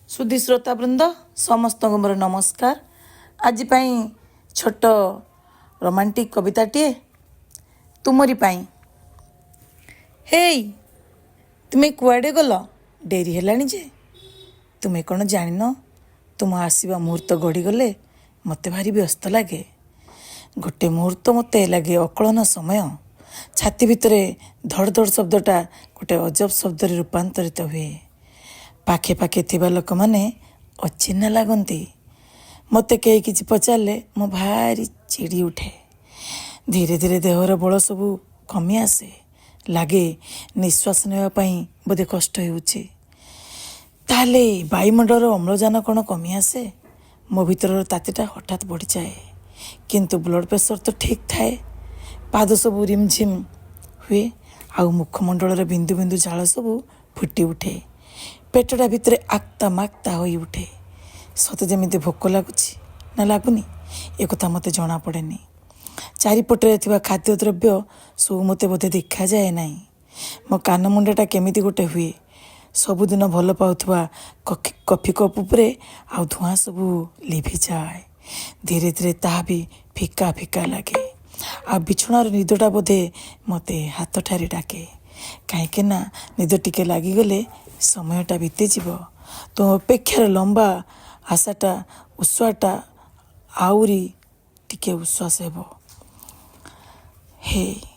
ସୁଧୀ ଶ୍ରୋତାବୃନ୍ଦ ସମସ୍ତଙ୍କୁ ମୋର ନମସ୍କାର। ଆଜି ପାଇଁ ଛୋଟ ରୋମାଣ୍ଟିକ୍ କବିତାଟିଏ ତୁମରି ପାଇଁ। ହେଇ, ତୁମେ କୁଆଡ଼େ ଗଲ? ଡେରି ହେଲାଣି ଯେ। ତୁମେ କ'ଣ ଜାଣିନ, ତୁମ ଆସିବା ମୁହୂର୍ତ୍ତ ଗଡ଼ିଗଲେ ମୋତେ ଭାରି ବ୍ୟସ୍ତ ଲାଗେ। ଗୋଟେ ମୁହୂର୍ତ୍ତ ମୋତେ ଲାଗେ ଅକଳନ ସମୟ। ଛାତି ଭିତରେ ଧଡ଼ ଧଡ଼ ଶବ୍ଦଟା ଗୋଟେ ଅଜବ ଶବ୍ଦରେ ରୂପାନ୍ତରିତ ହୁଏ। ପାଖେ ପାଖେ ଥିବା ଲୋକମାନେ ଅଚିହ୍ନା ଲାଗନ୍ତି। ମୋତେ କେହି କିଛି ପଚାରିଲେ ମୁଁ ଭାରି ଚିଡ଼ି ଉଠେ। ଧୀରେ ଧୀରେ ଦେହର ବଳ ସବୁ କମି ଆସେ। ଲାଗେ ନିଶ୍ୱାସ ନେବା ପାଇଁ ବୋଧେ କଷ୍ଟ ହେଉଛି। ତାହେଲେ ବାୟୁମଣ୍ଡଳର ଅମ୍ଳଜାନ କ'ଣ କମି ଆସେ? ମୋ ଭିତରର ତାତିଟା ହଠାତ୍ ବଢ଼ିଯାଏ, କିନ୍ତୁ ବ୍ଲଡ଼ ପ୍ରେସର ତ ଠିକ୍ ଥାଏ। ପାଦ ସବୁ ରିମଝିମ୍ ହୁଏ ଆଉ ମୁଖମଣ୍ଡଳରେ ବିନ୍ଦୁ ବିନ୍ଦୁ ଝାଳ ସବୁ ଫୁଟି ଉଠେ। ପେଟଟା ଭିତରେ ଆକ୍ତା ମାକ୍ତା ହୋଇ ଉଠେ। ସତେ ଯେମିତି ଭୋକ ଲାଗୁଛି ନା ଲାଗୁନି, ଏକଥା ମୋତେ ଜଣାପଡ଼େନି। ଚାରିପଟରେ ଥିବା ଖାଦ୍ୟଦ୍ରବ୍ୟ ସବୁ ମୋତେ ବୋଧେ ଦେଖାଯାଏ ନାହିଁ। ମୋ କାନ ମୁଣ୍ଡଟା କେମିତି ଗୋଟେ ହୁଏ। ସବୁଦିନ ଭଲ ପାଉଥିବା କଫି କପ୍ ଉପରେ ଆଉ ଧୂଆଁ ସବୁ ଲିଭିଯାଏ। ଧୀରେ ଧୀରେ ତାହା ବି ଫିକା ଫିକା ଲାଗେ। ଆଉ ବିଛଣାର ନିଦଟା ବୋଧେ ମୋତେ ହାତ ଠାରି ଡାକେ, କାହିଁକି ନା ନିଦ ଟିକେ ଲାଗିଗଲେ ସମୟଟା ବିତିଯିବ। ତୁମ ଅପେକ୍ଷାର ଲମ୍ବା ଆଶାଟା ଉଶ୍ୱାସଟା ଆହୁରି ଟିକେ ଉଶ୍ୱାସ ହେବ। ହେ।